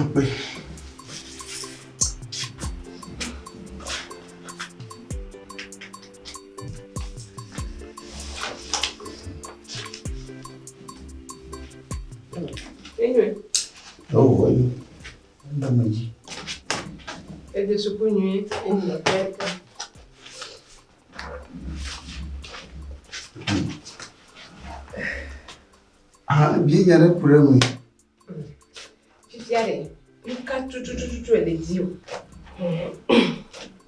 Akpe. Enyo. Oh, enyo. Enda me dzi. Ede suku nyuie. Enyo. Ah, bia nya ɖe ku ɖe eme. Fifia ɖe, nuka tutututu le dzi o?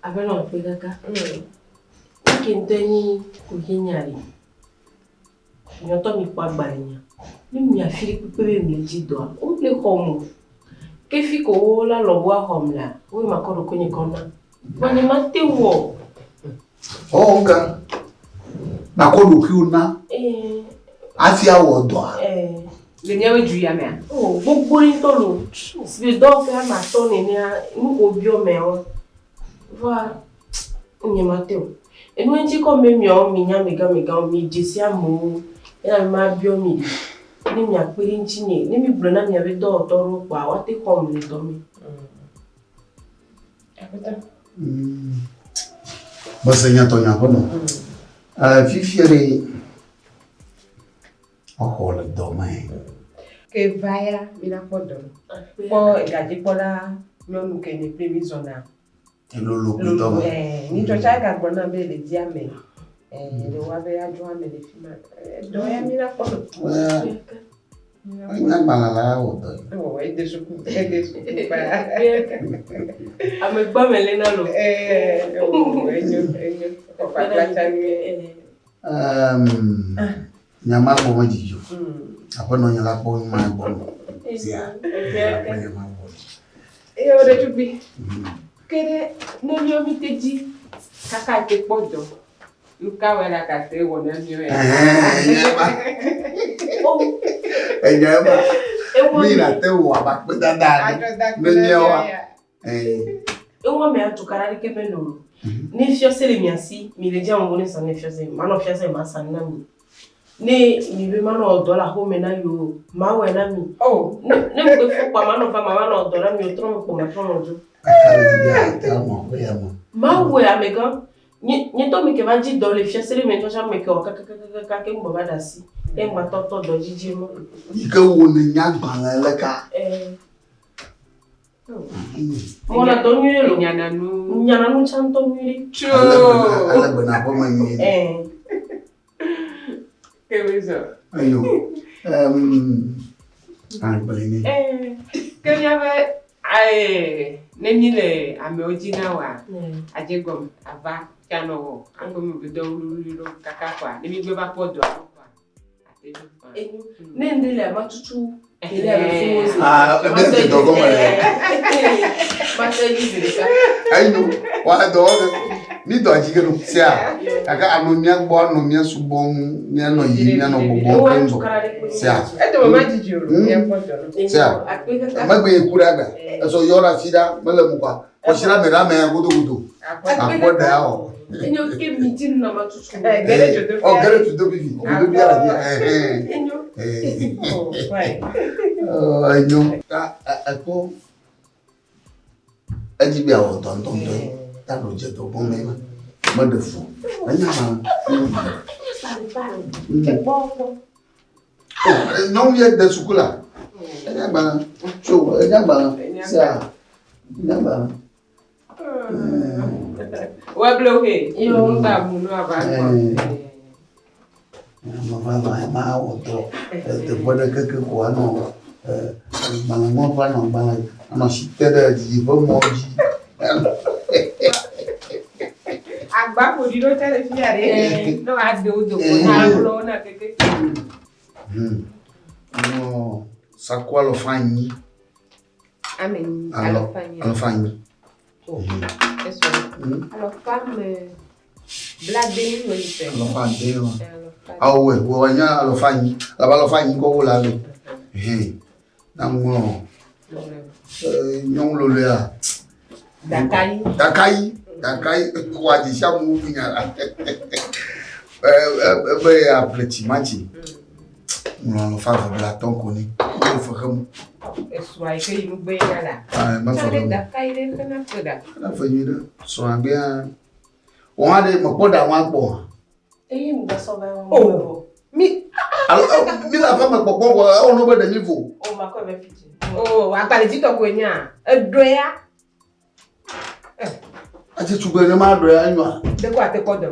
Aƒenɔ kpe kaka. Nuke ŋutɔe nyi kuxi nya ɖe. Miatɔ mi kpɔ agbalẽ nya. Ne mia fi ɖe kpekpe be mi dzi dɔa, wo le xɔ mo. Ke fi ko wo la lɔbo axɔ m lea, wo ma kɔ ɖokuinye kɔ na. Vɔ nye ma te wɔ. Ɔ ŋka. Nakɔ ɖokuiwò na hafi awɔ dɔa. Le míaƒe du ya mea? O gbogbo ɖe ŋutɔ lo. Si be dɔwɔƒe ame atɔ̃ nenea, nu ko wobiɔ meawo. Vɔa nye ma te o. Enu ŋuti kɔ me miawo mi nye amegãmegãwo mi dzesi amewo eye ame ma biɔ mi ɖe ne miakpe ɖe ŋutinye. Ne mi gblɔ na miabe dɔwɔtɔ ɖewo kpoa woate xɔm le dɔ me. Aƒetɔ. Mese nya tɔnye aƒenɔ. Fifia ɖe exɔ le dɔ me. Ke va ya mi la kpɔ dɔ. Kpɔ egadzikpɔla nyɔnu ke nye kple mi zɔna. Lolo kple dɔ me. Ɛɛ, ni tsɔtsa egagblɔ nam be le di ame. Ɛɛ, le woa be adzɔ ame le fi ma. Dɔ ya mi la kpɔ nɔ. Enya gbalẽ la wɔ dɔ yi. Ewɔ ede suku, ede suku kpa. Ame gbɔ me lena lo. Ɛɛ, o enyo, enyo. Kɔkɔ akpatsa nyuie. Nya ma gbɔ medidi o. Aƒenɔ nye la kpɔ nu ma gbɔ me. Sia. Aƒe nye ma gbɔ. Eye wo ɖetugbui. Ke ɖe ne míawo mi te dzi kaka te kpɔ dɔ. Nu ka wɔe la gate wɔ na míawo ya? Enye ma. Enye ma. Mi na te wɔ abe akpedada ene. Ne míawoa. Ewɔ me atukara ɖeke mele o. Ne fiɔse le mia si, mi le dzi amewo ne sa ne fiɔse, manɔ fiɔse ma sa na mi. Ne mi be manɔ dɔ le axome na yewo, mawɔe na mi. Oh. Ne ne mi gbe fɔ kpoa manɔ va ma manɔ dɔ na mi o trɔ me kpo matrɔ nɔ dzo. Kaka ɖe dzi be ate anɔ aƒe ya me. Mawɔe amegã. Nye nye ŋutɔ mi ke va dzi dɔ le fiase ɖe me ŋutɔ tsã me ke wɔ kakakakaka ke ŋgbɔ va ɖe asi. Ke ŋgba tɔ tɔ dɔ dzidzi ma. Yi ke wo ne nya gbalẽ le ka. Ɛɛ. Mɔna dɔ nyuie lo. Nyana nu. Nyana nu tsã ŋutɔ nyuie. Tso. Ale bena aƒe me nyuie. Ɛɛ. Ke mi zɔ. Ayo. Agbalẽ ne. Ɛɛ. Ke míaƒe ae ne mi le amewo dzi na woa, adze gɔme ava tsanɔ wɔ aƒeme be dɔ wluwlui ɖo kaka kɔa ne mi gbe va kpɔ dɔa ɖo kɔa ate dzo kɔa. Enyo. Ne ŋɖe le ama tutu kele ame fún wo zi. Ah, ebe te dɔ gɔme le. Mate dzi zi ɖeka. Enyo. Wa dɔ wɔ mi dɔ dzi ke ɖo sia. Gake anɔ mía gbɔ anɔ mía subɔm, míanɔ yiyim, míanɔ gbɔgbɔm Ewa keŋ vɔ. tukara ɖe kpe. Sia. Edome ma dzidzi o, míakpɔ dɔ nɔ. Sia. Akpe kaka. Megbe yi ku ɖe agbe. Esɔ yɔ ɖe afi ɖa mele mu kɔa. Kɔsi ɖe ame ɖe ame godogodo. Akpe Akpɔ ɖe awɔ. Enyo ke mi dzi nu na ma tutu. Gere tso do Ɔ gere tu do bibi. Do bi ala bi. Ɛhɛn. Enyo. Oh, fine. Ɔ enyo. Ta ekpɔ edzi be awɔ dɔ ŋutɔŋutɔ ye. Ta ɖo dze dɔ gbɔm ye ma. Meɖe fu. Enya ma. Ekpɔ kpɔ. Nyɔnuvia de suku la. Enya gbalẽ. Tso enya gbalẽ. Sia. Enya gbalẽ. Wɛblo he. Yo. Ŋgba mu nu ava kpɔ. Ame vava ma wɔ dɔ teƒe ɖe keke ko anɔ gbalẽ ŋlɔƒe anɔ gbalẽ anɔ si te ɖe didiƒe mɔ dzi. Agba ƒoɖi ɖo tse le fia ɖe. Ne wòaɖe wo do ko na wlo na keke. Ŋlɔ saku alɔfa anyi. Ame nyi. Alɔ Alɔfa nyi. alɔfa anyi. Esɔ. Alɔfa me blade nu yi fɛ. Alɔfa ade wa. Alɔfa. Awɔe wɔ nya alɔfa anyi. Labe alɔfa anyi kɔ wo la lo. Hɛn. Na ŋlɔ nyɔnu loloa. Dakayi. Dakayi. Dakayi wa dzi sia mu nya la. Ebe aple tsimati. Ŋlɔ alɔfa eve blatɔ̃ ko ni. Wo fe xe mu. Esua yi ke yi nugbe ya la. Ah, me fe Tsɔ xe ɖe mu. daka yi ɖe xena fe ɖa. Xena fe nyui ɖe. Srɔ̃a gbea. Wò hã ɖe mekpɔ ɖa ŋua kpɔ oa? Eye mi gasɔ va O. Mi. Alo mi le aƒeme kpɔkpɔ vɔ ewɔ no be ɖe mi vo. O makɔe va fi dzi. O agbalẽdzitɔ koe nya. Eɖɔe ya. Atsi tugbe ne ma ɖɔe enyoa. Ɖe ko ate kɔ dɔ.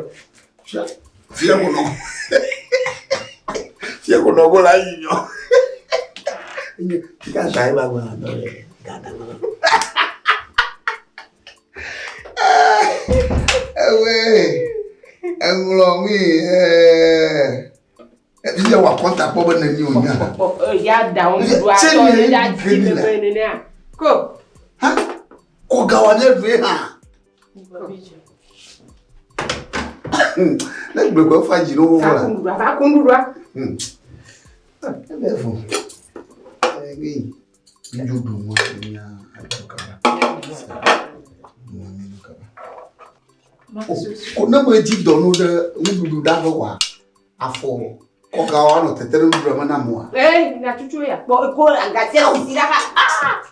Fia fia ko nɔ. Fia ko nɔ ko la yi nyɔ. Fika ta ye ba gba dɔ le. Gada ma. Ewe. Eŋlɔ mi ee. Fia wɔ akɔnta kpɔ be neni o nya. Kpɔ ya da wo nuɖuɖu Tse atɔ mi ne ya ye dzi mi la. megbe nenea. Ko. Ha? Kɔ gawa nye ɖue hã. Ne gblɔ kɔ fa dzi ne wo Va la. ku nuɖuɖua, va ku nuɖuɖua. Ebe fo. Ege. Nju du mo nya adu kaba. Mo mi du kaba. Ko ne me dzi dɔ nu ɖe nuɖuɖu ɖa ƒe wa afɔ kɔ gawa nɔ tete ɖe nuɖuɖua me na moa. Ee, na tutu ya kpɔ ko agatia sisi ɖa ha. Ah!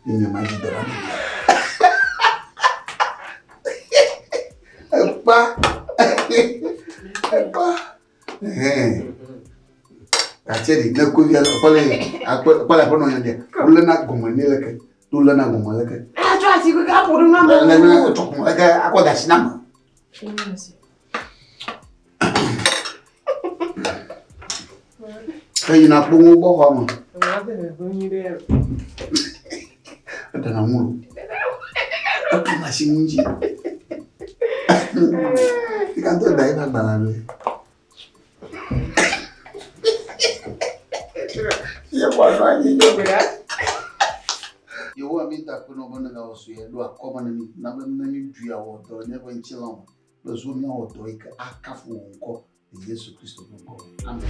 Nye ma dzi dɔ ɖa me. Ekpa. Ekpa. Ɛhɛn. Gàtse ɖi ne ko via kpɔle akpɔ kpɔle aƒenɔ nya ɖia wolena gɔme ne leke wolena gɔme leke. Ah, tsɔ asi keke aƒo ɖe nua me. Le ne tsɔ gɔme leke akɔ da asi na me. Eyina kpo ŋu gbɔ xɔ me. Eɖena ŋu lo. Etuna asi ŋu dzi. Fika ŋutɔ da eƒe agbalẽ ɖo. Ye kɔ nɔ anyi nyɔ. Yehowa mi da akpe na wò be nègawɔ sue ɖo akɔme na mi na be ne mi ɖui awɔ dɔ le míaƒe ŋutilã me kple zu míawɔ dɔ yi ke akafu wò ŋkɔ le Yesu Kristo ƒe ŋkɔ me. Amen.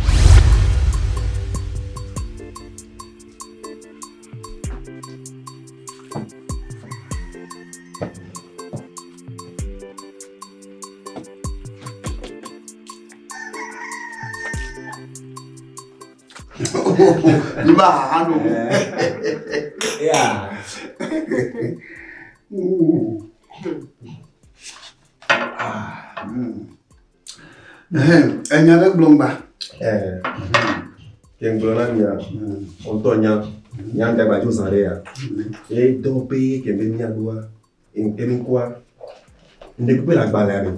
Mi ba haha ɖo. Yeah. Enya ɖe gblɔm gba. Eh. Ke ŋgblɔ na mia, ŋutɔ nya, nya ŋdagba gbadzo zã ɖe ya. E dɔ be ke be mia ɖoa, emi kɔa, ŋɖe kpekpe le agbalẽa me.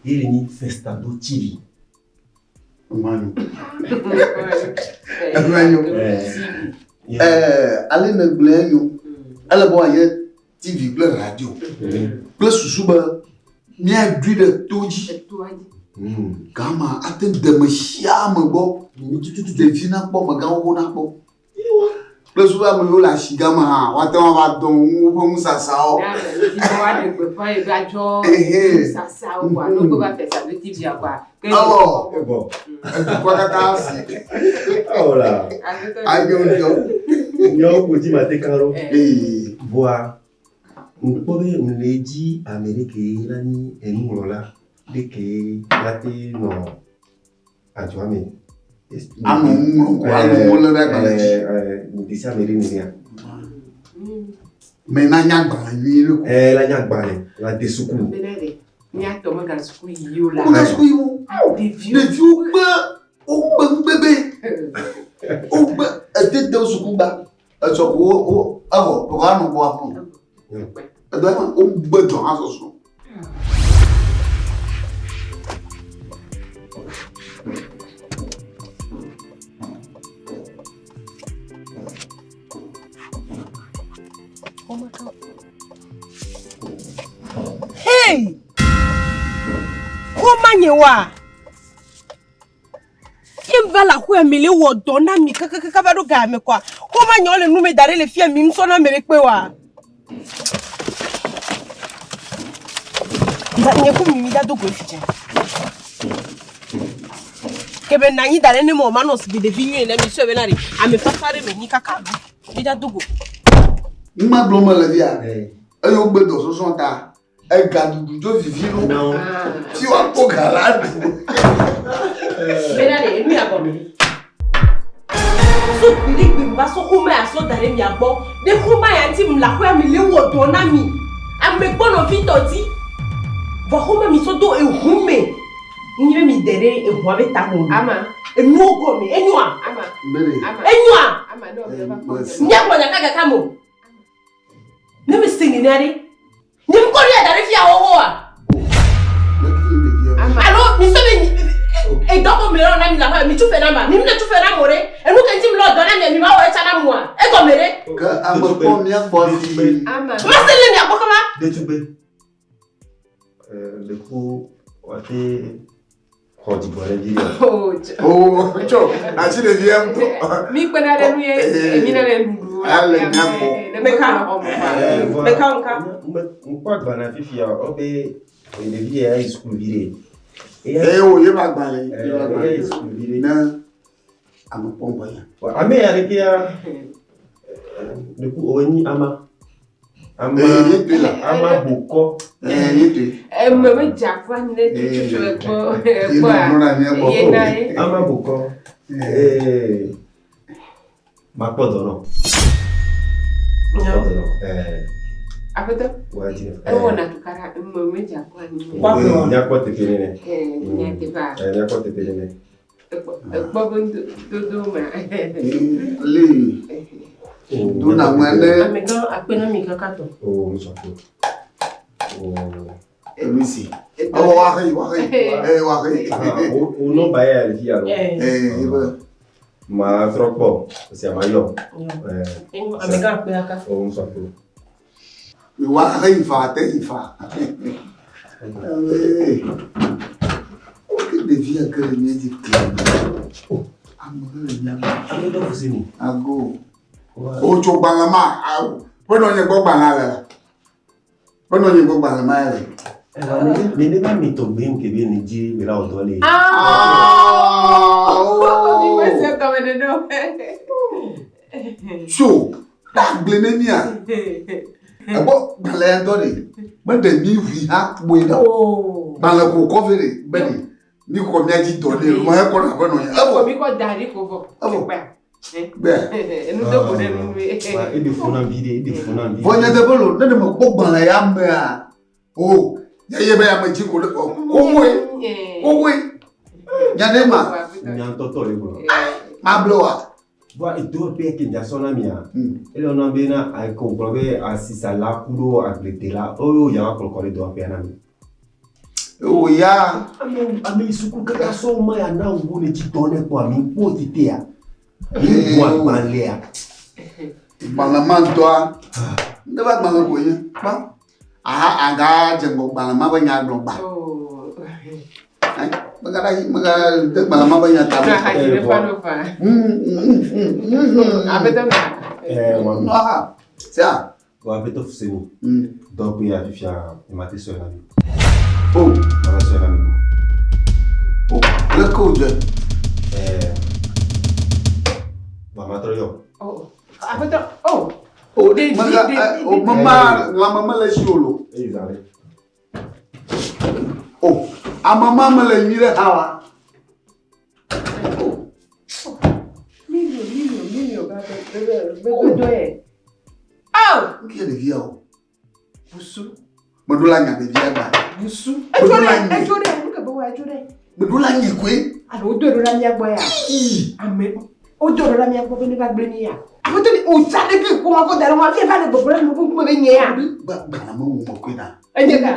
Ye le nyi Festado TV. Manu. Enyo. Eh, ale ne gblɔe enyo. Ele be wòanye TV kple radio kple susu be míaɖui ɖe to dzi. Gama ate ŋu de me sia ame gbɔ. Ɖevi nakpɔ, amegãwo nakpɔ. Kple susu be ame yiwo le asi gama hã, woate ŋu ava dɔ woƒe nusasawo. Awɔ, Ebɔ. edukɔ katã si. Awola. Anyo ŋutɔ. Nyawo ko dzi ma te kan ɖo. Ee. Voa, ŋkpɔ be ŋle dzi ame ɖe ke la nyi enuŋlɔla ɖe ke la te nɔ adzɔa me. Anɔ nu ŋlɔm ko, anɔ nu lé ɖe agbalẽ dzi. Desi ame ɖe nenea. Me na nya agbalẽ nyuie ɖe ko. Eh, la nya agbalẽ, la de suku. Míatɔ mega suku yi o la. Wogã suku yi wo. Ɖeviwo. Ɖeviwo gbe, wogbe nugbegbe. Wogbe ete de suku gba. Etsɔ ko wo wo evɔ ɖeko anɔ gbɔ aƒe. Edɔ ma wogbe dzɔ hã sɔsrɔ̃. Hey! Xɔma nye wa. Ye va le aƒea me le wɔ dɔ na mi kakakaka va ɖo game kɔa. Xɔma nye wo le nu me da ɖe le fia mi ŋusɔ na ame ɖe kpe wa. Va nye ku mi mi da do go fi dze. Ke be na anyi da ɖe ne mɔ manɔ si ɖevi nyuie ne mi sɔe be na ɖe ame fafa ɖe me nyi kaka lo. Mi da do go. Nu ma gblɔm mele fia. Eye wogbe dɔsɔsrɔ̃ ta, ega ɖuɖu dzo vivi lo. Fi woakpɔ ga la ɖu. Bena ɖe enu ya gɔme ɖe. So gbeɖegbe mi va sɔ xoma ya sɔ da ɖe mia gbɔ. Ɖe xoma ya ŋuti mle aƒea mi le wɔ dɔ na mi. Ame gbɔ nɔvi tɔ dzi. Vɔ xoma mi sɔ do ehu me. Nyi be mi de ɖe ehua be ta me. Ama. Enuwo gɔme. Enyoa? Ama. Ama. Enyoa? Ama ne wòbe va kpɔ nye. Mía gblɔ nya kaka mo. Ne me se nenea ɖe, nye ŋkɔ ɖe da ɖe fia xoxoa? Alo mi se be edɔ ko mi le na mi la mi tu fe na ma, mi mi le tu fe na mo ɖe. Enu ke ŋuti mi le dɔ na mi, mi ma wɔ etsa na moa. Egɔme ɖe. Ke ame kpɔ mía gbɔ fi. Ma se le mia gbɔ kaba. Ɖetugbe. Ɖeko wòate xɔ dzigbɔ ɖe dzi ɖe. Oh, tso, asi ɖevia ŋutɔ. Mi kpena ɖe nu ye, mi na le nuɖuɖu. Ale mía gbɔ. Meka. Meka ŋka. Ŋkpɔ agbalẽ fifia, wobe ɖevi ya yi sukuvi ɖe. Eye wo ye ba gbalẽ. Eya yi sukuvi ɖe. Ne ame kpɔ ŋgɔ ya. Ame ya ɖeke ya, ɖeko wònyi nyi ama. Ama, ama bokɔ. Ye toe. Eme me dza kura anyi ɖe tututu ekpɔ ekpɔa. Ye na ye. Ama bokɔ. Makpɔ dɔ nɔ. Makpɔ dɔ nɔ. Aƒetɔ. Ewɔna tukaɖa eme me dza kura anyi. Míakpɔ teƒe nene. Nyateƒea. Míakpɔ teƒe nene. Ekpɔ be dodo mea. Le. Do na ŋue ne. Amegã akpe na mi kaka tɔ. O musɔkpo. O. Emisi. Ɔwɔ wa he wa he. Ee wa he. O nɔmba ya le fi ya lo. Ee ebe. Ma trɔ kpɔ parce que ma yɔ. Amegã akpe aka. O musɔkpo. Wa he yi fa te yi fa. Ee. Ke ɖevia ke le mía dzi kle. Ame ke le mía gbɔ. Ame dɔ fusi ni. Ago. O tso gbalẽ ma awo. Ƒe nɔ nye gbɔ gbalẽ le la. Ƒe nɔ nye gbɔ gbalẽ ma le. Nene ba mi tɔgbe nke be ne dzi be la wɔ dɔ le. Mi me se gɔme nene o. Tso agble ne mia. Egbɔ gbalẽ ya ŋutɔ ɖe. Meɖe mi ʋui hã kpoe ɖa. Gbalẽ ko kɔ vɛ ɖe be ɖe. Mi xɔ mía dzi dɔ ɖe. Ma ekɔ na ƒe nɔ nye. Evɔ mi kɔ da ɖi ko vɔ. Evɔ. Gbea. Enu do ko ɖe nu nue. Eɖe fu na vi ɖe, eɖe fu na vi. Vɔ nyateƒe lo, ne ɖe mekpɔ gbalẽ ya mea, o, ye ye be ame dzi ko ɖe, kokoe, kokoe. Nya ɖe ma. Nya ŋutɔ tɔ le gblɔ. Mable wa. Vɔa edo ƒe ke nya sɔ na mia. Ele wɔna be na ko gblɔ be asisala ku ɖo agbledela, oyo ya wa kplɔ kɔ ɖe dɔ ƒea na mi. O ya. Ame ame yi suku kaka sɔ ma ya na wo ne dzi dɔ ne kpɔ ami kpɔ tetea. Mi bu agbalẽa. Gbalẽ ma ŋutɔa, ne va gbalẽ ko nye, kpɔ. Aha aga dze ŋgɔ gbalẽ ma be nya gblɔ gba. Megada yi, megada de gbalẽ ma be nya ta. Na ha dzi ne fa no fa. Aƒetɔ na. Ɛɛ Aha. Sia. Wa aƒetɔ Fuseni. Dɔ ƒe ya fifia, ema te sɔe na mi. O. Ma sɔe na mi. O, le ke o dze. Ɛɛ. Wa ma trɔ yɔ. O. Aƒetɔ, o. O, mega, o mama, lãme mele si o lo. Eyi zã ɖe. O, ame ma mele nyui ɖe hã wa. Milio, milio, milio, ba be be be be dɔ ye. Oh! Nke ɖevia o. Busu. Meɖo la nya ɖevia gba. Busu. Etso ɖe, etso ɖe, nu ke be wa etso ɖe. Meɖo la nye koe. Alo wodo ɖo ɖa mía gbɔ ya. Ame wodo ɖo ɖa mía gbɔ be ne va gblẽ mí ya. Aƒetɔ ni o tsa ɖe ke ko ma kɔ da ɖe ma fi va le gbɔgbɔ ɖe me ŋkume be nye ya. Gba gbalẽ me wu me koe na. Enye ka.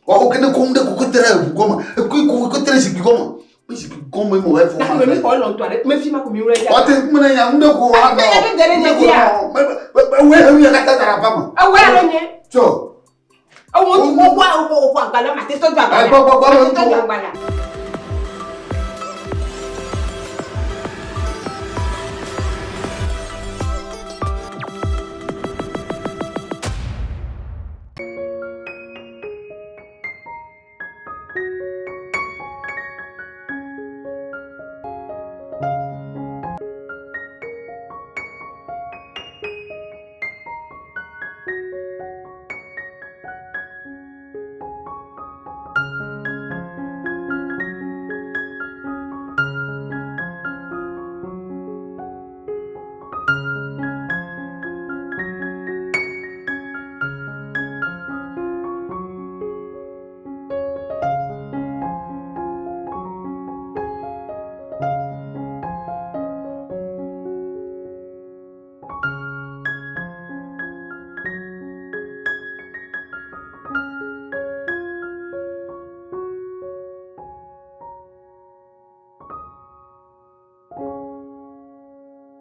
Wa wo kene kom ɖe koko te ɖe eʋu gɔme. Ekoe koko te ɖe zikpui gɔme. Be zikpui gɔme me wɔ efɔ ma. Na me kɔ lɔ ŋutɔ ɖe me fi ma ko mi wlɔ ya. Wate ŋkume ne nya ŋu ɖe ko wa nɔ. Ame ɖe ɖe nye dzia. Me me me ewe ya katã da ɖe aƒea me. Ewe alo nye. Tso. Ewo wo wo wo wo agbalẽ ma te tɔ do agbalẽ. Gbɔ gbɔ gbɔ. Ma te tɔ do agbalẽ.